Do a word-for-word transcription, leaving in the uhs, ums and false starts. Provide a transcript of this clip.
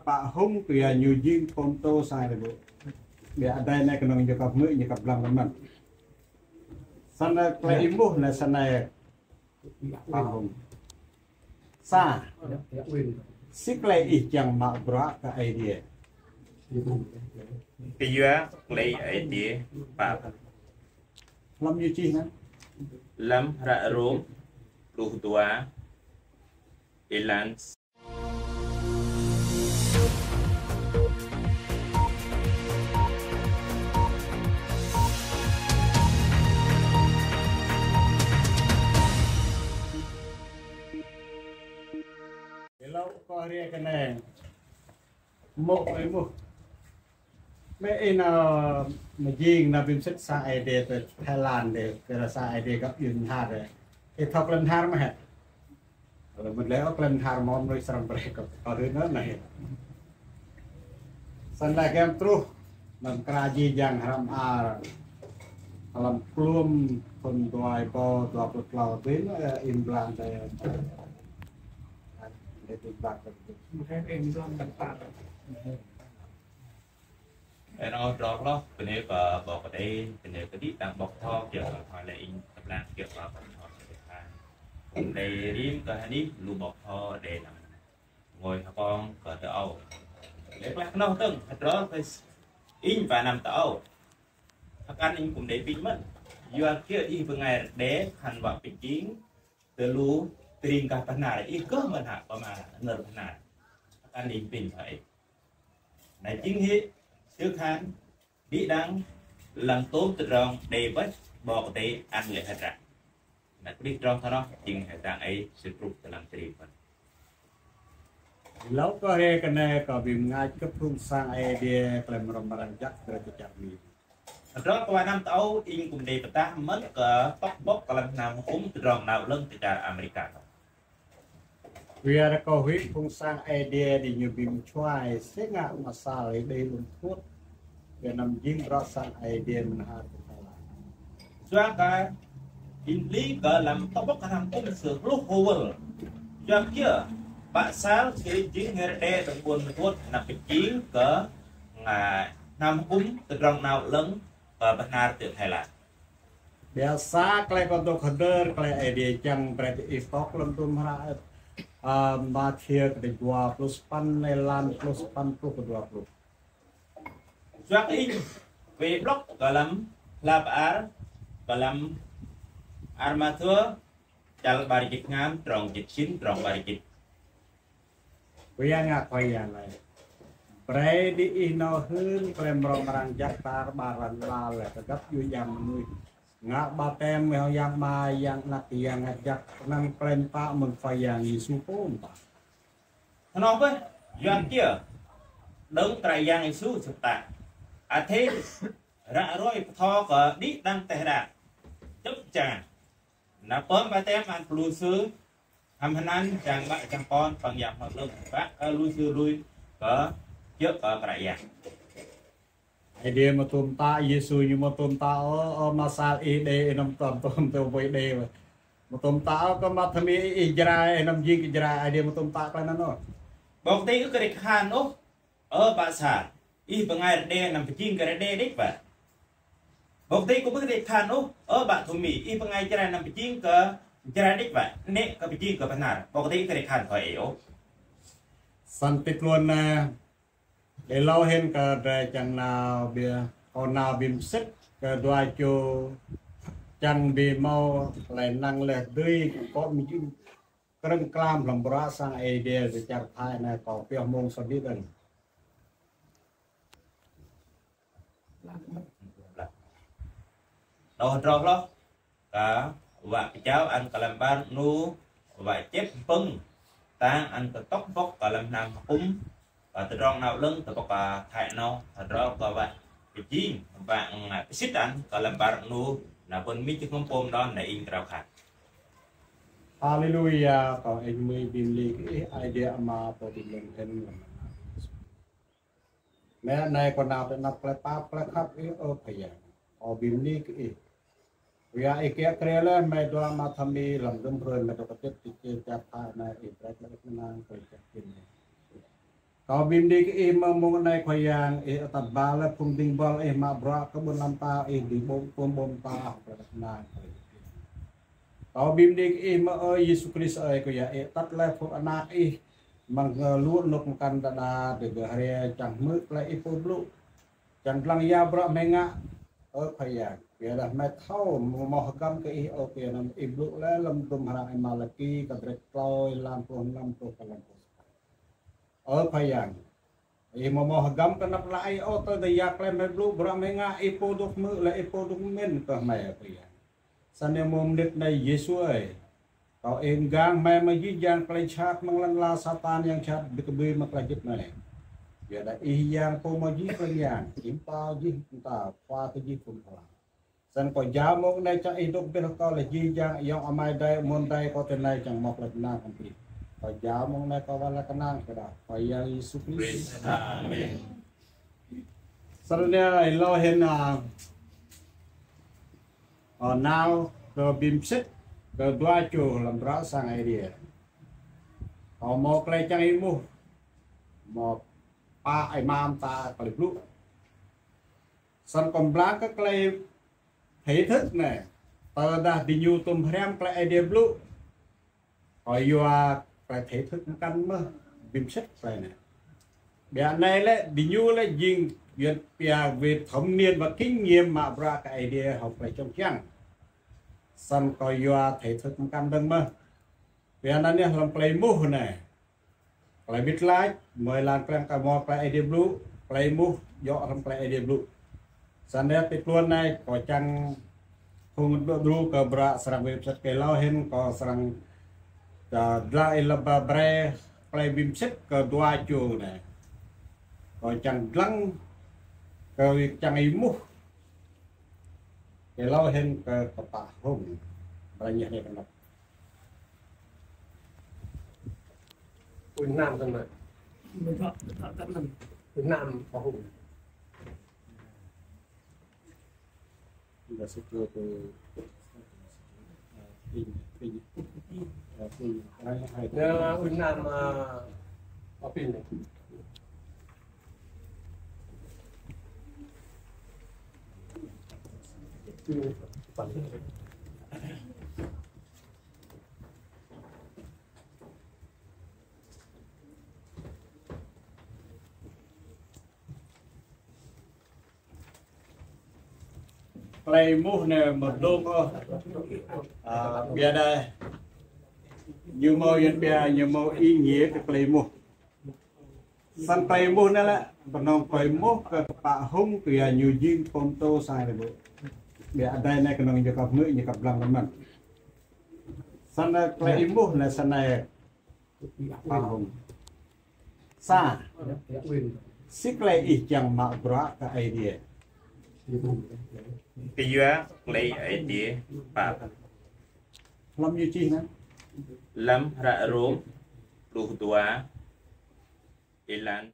Pă Hŭng, kyua ñu jing pô mtô sang êdei. Ƀiădah adei anei knŏng ñu kăp mưi, ñu kăp blang lăm anăn. Snăn klei êmuh anei snei Pă Hŭng. Sa, si klei ih čiăng mă bruă kơ Aê Diê? Kyua klei Aê Diê pap. Hlăm ñu čih anăn. Hlăm hră Rôm pluh dua, êlan Êlâo kơ hriê kơ anei. Mô̆ ơi mô̆. Mơ̆ ih nao mjing nao bi msĭt sang Aê Diê ti Thái Lan dih, kơ sang Aê Diê găp djuê Mnhar dih. Ih thâo klei Mnhar mơh hĕ? Leh mơ̆ leh ôh klei Mnhar mâo mnuih srăng brei kơ kâo hưn anăn anei. Snăn leh giăm truh, anăn kra jih jang hră mơar. Hlăm kluôm thŭn dua êbâo dua pluh tlâo dih, ơ, in blang dih. Dih in blang dih. Ênô drŏ hloh, bơnê kơ ƀok kđi, bơnê kơ đĭ đăng ƀok thâo, kiă kơ thâo leh ing tơplang kiă kơ ƀok thâo kơ tơplang. Leh rĭm kơ hơnih lu ƀok thâo đei lăm ngôi hbông kơ tơâo. Leh klă knŏng dơ̆ng, hơdrol kơ ing ba năm tơâo. Hơkăn ing kŭm đei pĭn mơ̆n. Yua kiơ ih bơngai rơđê khăn wă pơjing tơ lu tring gah Bahnar, ih gơ̆ mơ̆n hă pơma nơ̆r Bahnar. Hơkăn ing pĭn hă ih. Anei jing hĕ, tơ khan, đĭ đăng, lăng tôm tơdrong đei bơ̆t, ƀok kđi ăn leh hdră. Anei kđi tơdrong thâo noh, jing hdră ih, sĭt rup tơ lăng tri mơ̆n. Êlâo kơ hriê kơ anei kâo bi mngač kơ phung sang Aê Diê klei mrâo mrang jăk drei ti čar Mi. Hơdrol kơ ba năm tơâo ing kŭm đei pơdah mơ̆n kơ tŏk bŏk kơ lăm hnam hŭm tơdrong nao lơ̆ng ti čar Amêrika. Kyua kơ huĭ phung sang Aê Diê diñu bi mčhuai, si ngă msal ih đei lŏ thuôt, kơ năm jing bruă sang Aê Diê mnhar kơ Thái Lan. Yua kơ ing li kơ lăm tŏk bŏk kơ hnam hŭm sơ hluh hôwăl. Yua kiơ, ba sal si jing ngêr đe dơ̆ng ƀuôn thuôt năm pơjing kơ ngă hnam hŭm tơdrong nao lơ̆ng kơ Bahnar ti Thái Lan. Biasa klei kâo dôk hdơr klei Aê Diê čiăng brei ti ih tŏk lăm dŭm hră, ơ, Mathiơ kdrêč dua pluh sa păn, êlan pluh sa păn truh kơ dua pluh. Yua kơ ih, wĭ blŏk kơ lăm, hlăp ar, kơ lăm, ar Mathiơ, čăl ƀar jĭt hngam, trong jĭt sĭn, trong ƀar jĭt. Kyua ngă Khua Yang lač. Brei diih nao hưn klei mrâo mrang jăk tar ƀar lăn ala leh kơ găp djuê jang mnuih. Ngă ƀaptem hŏng Yang Ama, Yang Anak, Yang Mngăt Jăk, anăn klei mtă mơ̆ng Khua Yang Yêsu pô mtă. Hnŏ bĕ, Yuăn kiơ, đơ̆ng Kră Yang Yêsu sơ̆ mtă. Athe, ră ruai pơtho kơ đĭ đăng teh đak. Čŭp čan. Nao pơm ƀaptem ăn kơ lu sư, hăm hơnăn, jang ƀă, jang kon, păng Yang Mngăt Lơ̆ng, ƀă kơ lu sư lui, kơ, kiơ̆ kơ Kră Yang. Aê Diê mă tuôm mtă, Yêsu ñu mă tuôm mtă, ơ, ơ, msal ih đe, ih năm tuôm tuôm tuôm ih đe. Mă tuôm mtă, ơ, kơ mă thâo mĭn ih Jrai, ih năm jing kơ Jrai, Aê Diê mă tuôm mtă klei anăn ôh. Ƀok kđi ưh kơ rei khan ôh, ơ, ba sal, ih bơngai rơđê năm pơjing kơ rơđê đĕč ƀă. Ƀok kđi kơ ƀu kơ rei khan ôh, ơ, ba thâo mĭn, ih bơngai Jrai năm pơjing kơ Jrai đĕč ƀă, nĕ kơ pơjing kơ Bahnar. Ƀok kđi ưh kơ rei khan kơ ih ôh. Snăn ti tluôn anei, êlâo hĭn kơ drei čiăng nao bi, kâo nao bi msĭt kơ dua čô čiăng bi mâo klei năng leh dưi kơ mjing krơ̆ng klam hlăm bruă sang Aê Diê ti čar Thái anei kâo pioh mông sơdĭ dơ̆ng. Đŏ hơdrol hloh, kơ wă kjăp ăn kơ lăm ƀar ñu, wă čĕp ƀơ̆ng, tang ăn kơ tŏk bŏk kơ lăm hnam hŭm, kơ tơdrong nao lơ̆ng tơ bŏk kơ Thái anôk, hơdrol kơ wă pơjing, wă ngă pơsit ăn kơ lăm ƀar ñu, nao ƀuôn Mi či hngăm pôm đon nao ing krao khan. Haleluya, kâo ing mui bi mni kơ ih, Aê Diê Ama pô bi mlih hĭn. Mơ̆ng anei kâo nao ti anăp klei pap klei khăp ih, ơ Khua Yang. Kâo bi mni kơ ih. Kyua ih kiă kriê leh, mơ̆ng dua mă thâo mĭn hlăm dŭm hruê mơ̆ng dôk kčŭt ti čar Thái anei ih brei klei knang klei jăk jĭn. Kâo bi mni kơ ih mơ̆ng mông anei Khua Yang, ih atăt ba leh phung dĭng buăl ih mă bruă kơ ƀuôn ala mtao ih dưi ƀuh pô ƀuôn mtao hŏng klei êđăp ênang. Kâo bi mni kơ ih mơ̆ng ơ Yêsu Krist ơi Khua Yang, ih atăt leh phung anak ih mơ̆ng, ơ, lu anôk mkăn đa đa dôk hriê čiăng hmư̆ klei ih pô blŭ. Čiăng dlăng ya bruă hmei ngă, ơ Khua Yang. Kyuadah hmei thâo mâo hgăm kơ ih, ơ Khua Yang, ih blŭ leh hlăm hdruôm hră Malaki kdrêč tlâo êlan pluh năm truh kơ êlan pluh sa. Ơ Khua Yang, ih amâo mâo hgăm kơ anăp ală ih ôh, tơdah ya klei hmei blŭ, bruă hmei ngă, ih pô dôk hmư̆ leh ih pô dôk mĭn kơ hmei, ơ Khua Yang. Snăn mơ̆ng mnĭt anei Yêsu ơi, kâo êng gang hmei mơ̆ng jih jang klei jhat mơ̆ng lăn ala Satan yang jhat bi kbưi mơ̆ng klei hdĭp hmei. Kyuadah ih Yang pô mâo jih klei myang, ih mtao jih mtao, khua kơ jih phung khua. Snăn kâo jao mông anei čiăng ih dôk bi hŏng kâo leh jih jang ayŏng amai adei amuôn adei kâo tinei čiăng mâo klei knang kơ ih. Kâo jao mông anei kâo wah lač knang kơ dah Khua Yang Yêsu Krist. Amen. Snăn êlâo hĭn, ơ, ơ, nao kơ bi msĭt kơ dua čô hlăm bruă sang Aê Diê. Kâo mâo klei čiăng êmuh, mâo pă êma mta klei blŭ. Snăn kâo mblang kơ klei thể thức anei, tơdah diñu tuôm hriăm klei Aê Diê blŭ, kâo yua klei thể thức mkăn mơh, bi msĭt klei anei. Ƀiădah anei lĕ diñu lĕ jing yuăn pia về thâm niên và kinh nghiệm mă bruă kơ Aê Diê hŏng klei čŏng čiăng. Snăn kâo yua thể thức mkăn dơ̆ng mơh. Ƀiădah anei hlăm klei êmuh anei, klei wĭt lač, mâo êlan kliăng kơ mâo klei Aê Diê blŭ, klei êmuh, djŏ hlăm klei Aê Diê blŭ. Snăn anei ti tluôn anei, kâo čiăng phung đru kơ bruă srăng bi msĭt kơ êlâo hĭn, kâo srăng, ơ, dlăng êlâo ba brei klei bi msĭt kơ dua čô anei. Kâo čiăng dlăng kơ čiăng êmuh êlâo hĭn kơ kpă hŭng. Brei ñu hriê knap. Ui, năm tăn mă. Ui, năm pahung. Ui, năm, ơ, apin. Klei êmuh anei amâo dlông ôh. Ơ, ƀiădah ñu mâo yuăn pia, ñu mâo ý nghĩa kơ klei êmuh. Snăn klei êmuh anei lĕ, knŏng klei êmuh kơ kpă hŭng kyua ñu jing pô mtô sang êlâo. Ƀiădah anei knŏng ñu kăp hmư̆, ñu kăp dlăng mơh. Snăn klei êmuh anei snei kpă hŭng. Sa, si klei ih čiăng mă bruă kơ Aê Diê? Kyua klei Aê Diê pap. Hlăm ñu čih anăn. Hlăm hră Rôm pluh dua, êlan